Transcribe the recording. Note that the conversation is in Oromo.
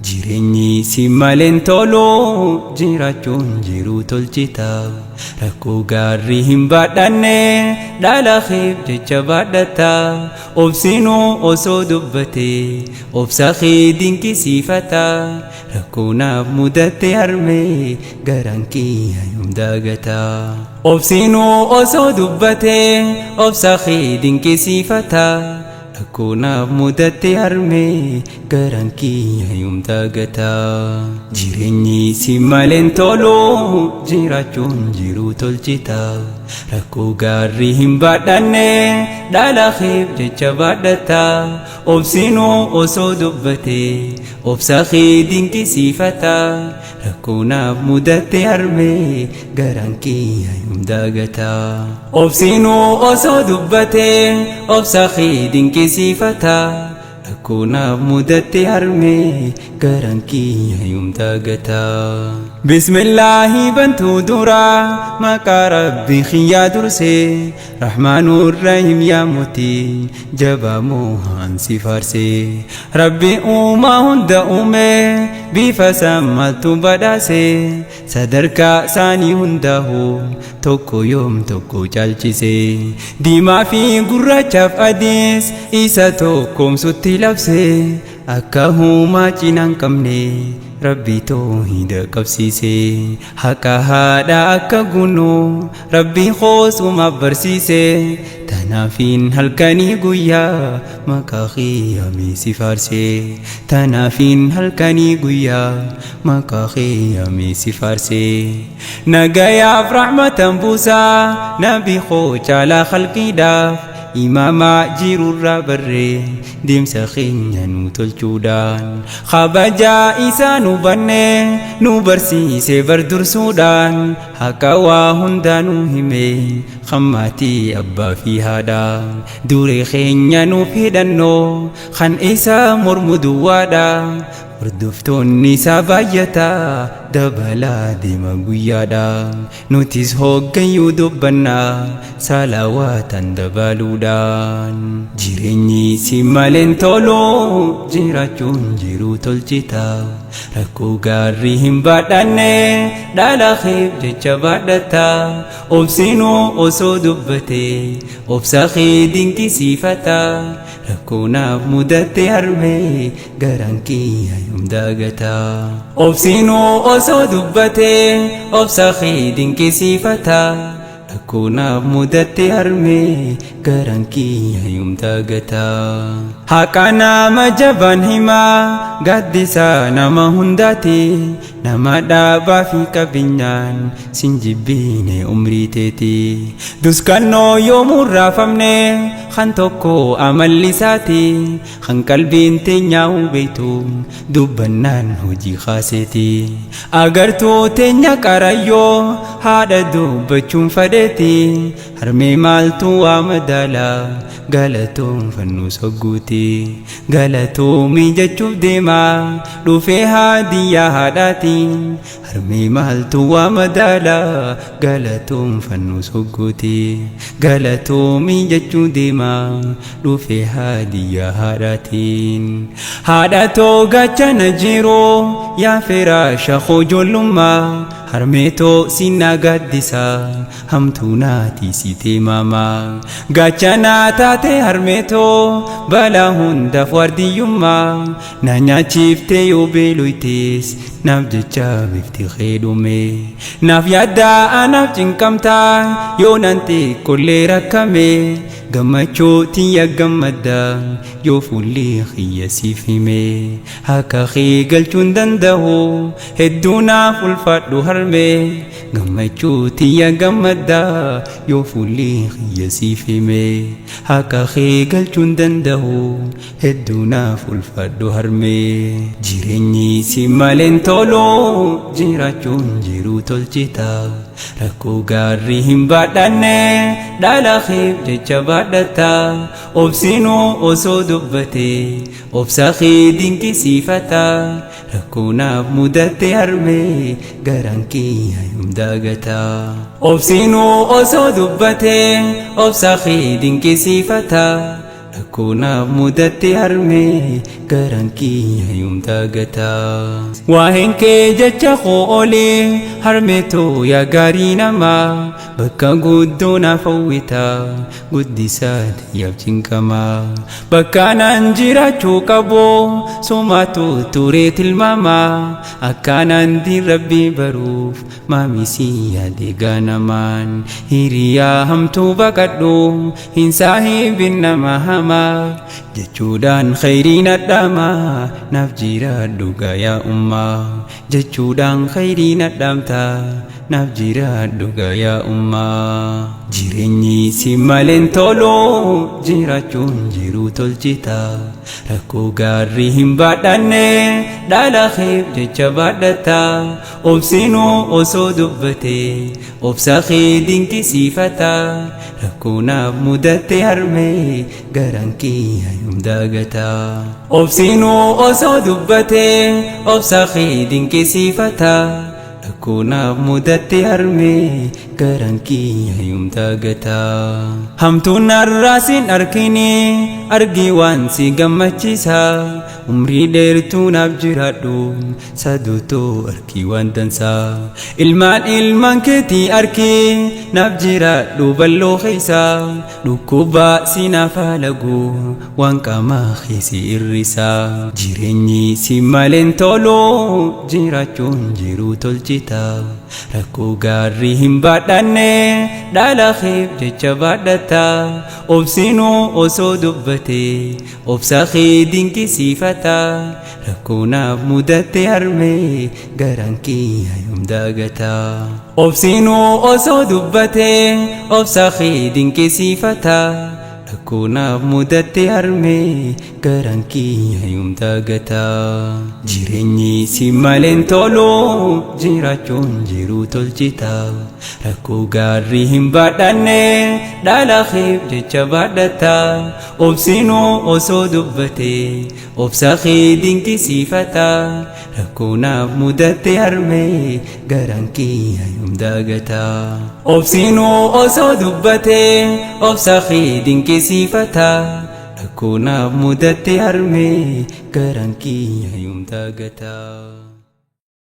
Jireenyi si maleen tolu, jiraachuun jiru tolchita. Rakkoo gaarii hin baadhanne, dhala keef jecha baadhata. Obsinuu osoo dubbate, obsa kee dinqisiifata. Rakkoo naaf mudatte harmee, garaan kiyya yoom daagata? Obsinuu osoo dubbate, obsa kee dinqisiifata. Rakkoo naaf mudatte harmee, garaan kiyya yoom daagata? Jireenyi si maleen tolu, jiraachuun jiru tolchita. Rakkoo gaarii hin baadhanne, dhala keef jecha baadhata. Obsinuu osoo dubbate, obsa kee dinqisiifata. Rakkoo naaf mudatte harmee, garaan kiyya yoom daagata? Obsinuu osoo dubbate, obsa kee dinqisiifata. Rakkoo naaf mudatte harmee, garaan kiyya yoom daagata? Bismillaahi bantuu dura, maqaa Rabbii kiyyaa dursee, Rahmaanur Rahim, yaa mootii jabaa moohaan si faarsee. Rabbi uumaa hunda uume, bifa sammaltu badhaase, sadarkaa isaanii hundaa'u tokko yoom tokko caalchise. Diimaa fi gurraachaaf adiis isa tokkoomsutti labse, akka huumaa cinaan qabne Rabbi toohida qabsiise. Haqa haadha akka gunu Rabbi koosumaaf barsiise. Tanaafiin halkanii guyyaa maqaa qiyaamii si faarse. Tanaafiin halkanii guyyaa maqaa qiyaamii si faarse. Nagayaaf rahmatan buusaa nabi koo caalaa khalqiidhaaf, imaama jirurraa barree deemsa keenya nu tolchuudhaan, kabajaa isaa nu banne nu barsiise bar dursuudhaan, haqa waa hundaa nu hime hammaatii abbaa fi haadha. Duree keenya nuuf hidhannoo kan isa mormu duwwaadha. Hordoftoonni isaa baay'ataa dabalaa deema guyyaadha. Nutis hooggayyuu dubbannaa salawaatan dabaluudhaan. Jireenyi si maleen tolu, jiraachuun jiru tolchita. Rakkoo gaarii hin baadhanne, dhala keef jecha baadhata. Obsinuu osoo dubbate, obsa kee dinqisiifata. Rakkoo naaf mudatte harmee, garaan kiyya yoom daagata? Obsinuu osoo dubbate, obsa kee dinqisiifata. Rakkoo naaf mudatte harmee, garaan kiyya yoom daagata? Haqa nama jabaan himaa, gaaddisaa nama hundaati. Nama dhaabaa fi qabeenyaan sin jibbiine umrii teeti. Duskannoo yoomuu raafamne kan tokko amalli isaati. Kan qalbiin teenyaa beektu dubbannaan hojii kaaseeti. Agartuu teenya qarayyoo haadha dubbachuun fadheeti. Harmee maaltu waa madaala galatoon fannu sogguuti. Galatoomii jechuuf deema dhufee haadiyyaa haadhaati. Harmee maaltu waa madaala galatoon fannu sogguuti. Galatoomii jechuu deema dhufee haadiyyaa haadhaatiin. Haadha too gaachana jiru, yaa firaasha koo ijoollummaa, harmee too sinna gaaddisa hamtuu naati siitee maamaa. Gaachana taate harmee too balaa hundaaf waardiyyummaa, na nyaachiftee yoo beeloytes naaf jecha bifti kee dhume. Naaf yaaddaa anaaf cinqamtaa yoo nan xiqqollee rakkame, gammachuu tiyya gammadda yoo fuulli kiyya siif hime. Akka kee galchuun danda'u hedduu naaf ulfaadhu harmee, gammachuu tiyya gammadda yoo fuulli kiyya siif hime. Akka kee galchuun danda'u hedduu naaf ulfaadhu harmee. Jireenyi si maleen tolu, jiraachuun jiru tolchita. Rakkoo gaarii hin baadhanne, dhala keef jecha baadhata. Obsinuu osoo dubbate, obsa kee dinqisiifata. Rakkoo naaf mudatte harmee, garaan kiyya yoom daagata? Obsinuu osoo dubbate, obsa kee dinqisiifata. Rakkoo naaf mudatte harmee garaan kiyya yoom daagata. Waa'een kee jecha koo olee harmee too yaa gaarii namaa bakka guddoo naaf hawwita guddisaa yaaf cinqamaa. Bakka naan jiraachuu qabu sumaatu turee tilmaamaa akkanaan diin rabbii baruuf maamisii yaade gaanamaan hiriyaa hamtuu baqadhu hin saahibin nama hamaa jechuudhaan khayriin adhaamaa naaf jiraadhu gayaa ummaa jechuudhaan khayriin adhaamtaa naaf jiraadhu gayaa ummaa. Jireenyi si maleen tolu jiraachuun jiru tolchita rakkoo gaarii hin baadhanne dhala keef jecha baadhata obsinuu osoo dubbate obsa kee dinqisiifata rakkoo naaf mudatte harmee garaan kiyya yoom daagata. Obsinuu osoo dubbate obsa kee dinqisiifata rakkoo naaf mudatte harmee garaan kiyya yoom daagata. Hamtuun narraa sin arkini argi waan si gammachiisa umrii dheertuu naaf jiraadhu saduutoo arkii waan dansaa ilmaan ilmaan keetii arkii naaf jiraadhu balloo keessa dhukkuba si naaf halagu waan qaamaa keessi irrisa. Jireenyi si maleen tolu jiraachuun jiru tolchita rakkoo gaarii hin baadhanne dhala keef jecha baadhata obsinuu osoo dubbate obsa kee dinqisiifata rakkoo naaf mudatte harmee garaan kiyya yoom daagata. Obsinuu osoo dubbate obsa kee dinqisiifata rakkoo naaf mudatte harmee garaan kiyya yoom daagata. Jireenyi si maleen tolu jiraachuun jiru tolchita rakkoo gaarii hin baadhanne dhala keef jecha baadhata obsinuu osoo dubbate obsa kee dinqisiifata rakkoo naaf mudatte harmee garaan kiyya yoom daagata. Obsinuu osoo dubbate obsa kee dinqisiifata rakkoo naaf mudatte harmee garaan kiyya yoom daagata.